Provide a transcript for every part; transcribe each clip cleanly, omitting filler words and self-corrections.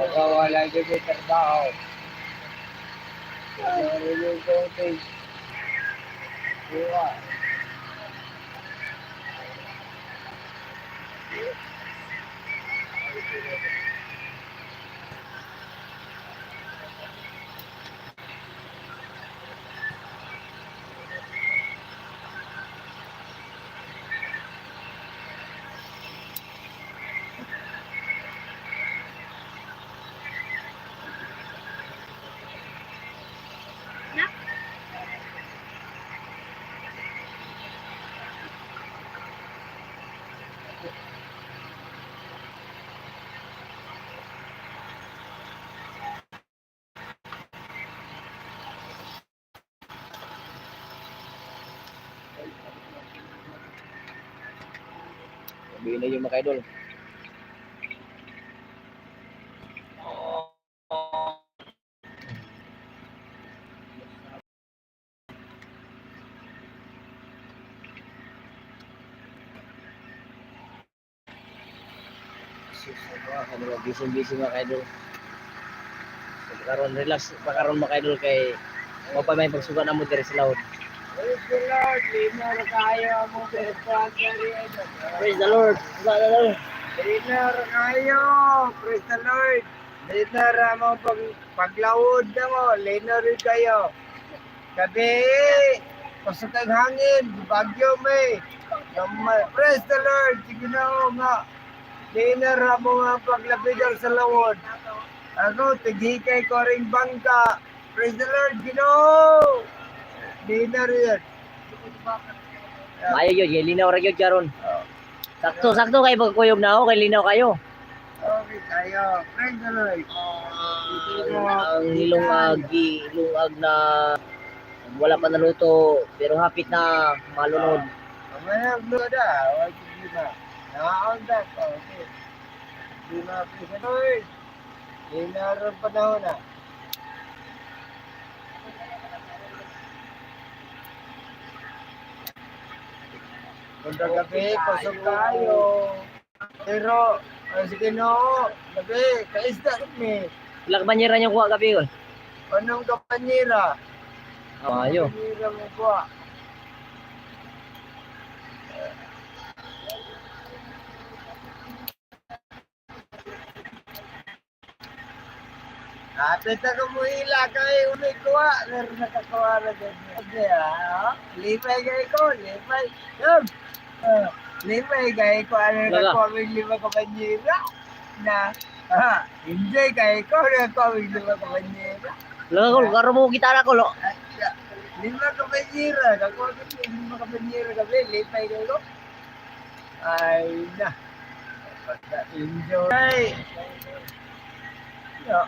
Ako wala gyud may trabaho. Wala yung konti. Kuha. Sabihin na yung mga idol. Busy busy mga idol. So, karon relax pa karon mga idol kay mao pa may pagsuga namo diri sa laod. Praise the Lord. Lina ra kayo mo Praise the Lord. Praise the Lord. Lina ra kayo. Praise the Lord. Lina ra mo pag paglawod na mo. Lina rin kayo. Gabi, pasok ang hangin, bagyo may. Praise the Lord. Sige na o nga. Lina ra mo nga paglabidal sa lawod. Ako, tighikay ko ring bangka. Praise the Lord, Ginoo. Lina rin. Maayo gyud, kay linaw ra gyud karon. Sakto sakto kay pagkuyog na ako kay linaw kayo. Okay tayo. Praise the Lord. Ang nilungag, gilungag na wala pa naluto pero hapit na malunod. Mamaya, Loda. Huwag problema. Nakaon back. Okay. Di na, praise the Lord. Di na rin panahon na. Kung gabi, pasok tayo. Pero, sige no, gabi, kaisda kami. Wala ka banyera niyo kuha gabi yun. Anong kapanyera? Maayo. Kapanyera mo kuha. Ate ta ko muhila kay uli kuha, pero nakakuha na din. Okay, ah. Lipay kay ko, lipay. Yun. Ah, lipay kay ko, ano Wala. nakakuha mo yung lima kapanyera? Na, enjoy kay ko, nakakuha mo yung lima kapanyera. Wala ko, karon mo gitara ko lo. Ah, lima kapanyera, nakuha ko yung lima kapanyera gabi, lipay kay ko. Ay na. Enjoy. No.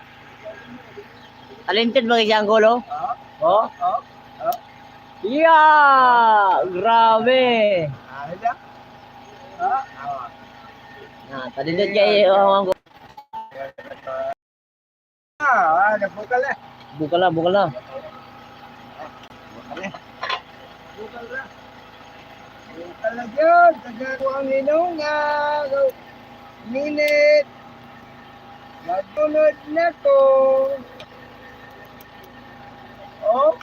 Talented ba kay si Angolo? Oh, Oh? oh, oh. Yeah! Grabe! Ah, na. Ah, ah. Na, talented kay ang Angolo. Ah, nabukal na. Bukal na, bukal na. Bukal na. Bukal na. Bukal na dyan. Tagako ang inunga. Minit. Magunod na ko. Oh.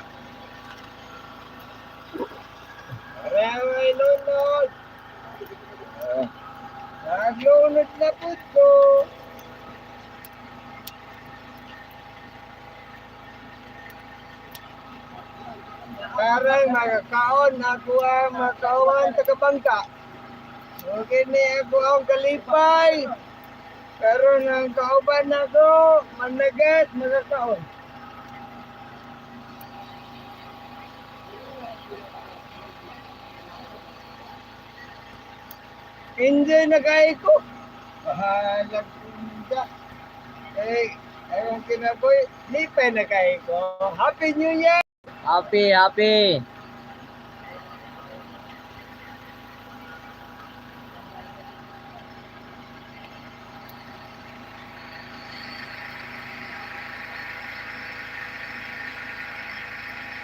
Maraming inunod. Naglunod na po ko. Parang makakaon, nakuha, makawan, tagabangka. Okay ni ako ang kalipay. Pero nang kauban ako, managat, makakaon. Enjoy na kayo ko. Bahala kunda. Eh, ayong kinaboy, lipay na kayo ko. Happy New Year! Happy, happy.